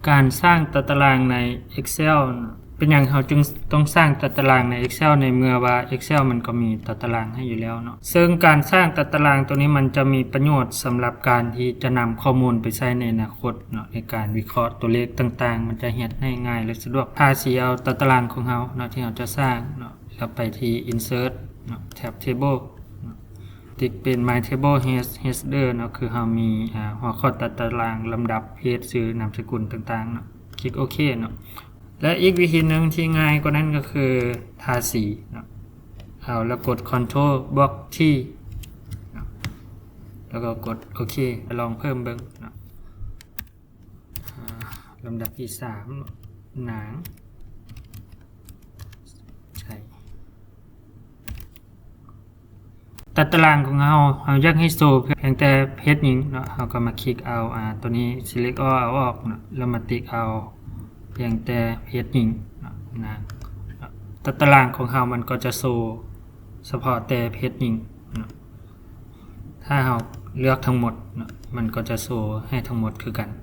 ການສ້າງຕາຕະລາງໃນ Excel ເນາະ ເປັນຫຍັງເຮົາຈຶ່ງຕ້ອງສ້າງຕາຕະລາງໃນ Excel ໃນເມື່ອວ່າ Excel ມັນກໍມີຕາຕະລາງໃຫ້ຢູ່ແລ້ວເນາະ. ເຊິ່ງການສ້າງຕາຕະລາງໂຕນີ້ມັນຈະມີປະໂຫຍດສຳລັບການທີ່ຈະນຳຂໍ້ມູນໄປໃຊ້ໃນອະນາຄົດເນາະ ໃນການວິເຄາະຕົວເລກຕ່າງໆ ມັນຈະເຮັດໃຫ້ງ່າຍ ແລະ ສະດວກ. ທາສີເອົາຕາຕະລາງຂອງເຮົາເນາະ ທີ່ເຮົາຈະສ້າງເນາະ ແລ້ວໄປທີ່ Insert ເນາະ Tab Table ເນາະ ຕິກເປັນ My Table Head Header ເນາະ ຄືເຮົາມີ ອາ ຫົວຂໍ້ຕາຕະລາງ ລຳດັບ ເພດ ຊື່ ນາມສະກຸນຕ່າງໆເນາະ. ຄລິກໂອເຄເນາະ ແລະ ອີກວິທີໜຶ່ງທີ່ງ່າຍກວ່ານັ້ນກໍຄືທາສີເນາະ ເອົາ ແລ້ວກົດ Ctrl ບວກ T ເນາະ ແລ້ວກໍກົດໂອເຄ ລອງເພີ່ມເບິ່ງເນາະ. ອາ ລຳດັບທີສາມ ນາງໄຊ. ຕາຕະລາງຂອງເຮົາ ເຮົາຢາກໃຫ້ໂຊພຽງແຕ່ເພດຍິງເນາະ ເຮົາກໍມາຄລິກເອົາ ອາ ຕົວນີ້ Select All ເອົາອອກເນາະ ແລ້ວມາຕິກເອົາພຽງແຕ່ເພດຍິງເນາະ ນາງເນາະ. ຕາຕະລາງຂອງເຮົາມັນກໍຈະໂຊສະເພາະແຕ່ເພດຍິງເນາະ. ຖ້າເຮົາເລືອກທັງໝົດເນາະ ມັນກໍຈະໂຊໃຫ້ທັງໝົດຄືກັນ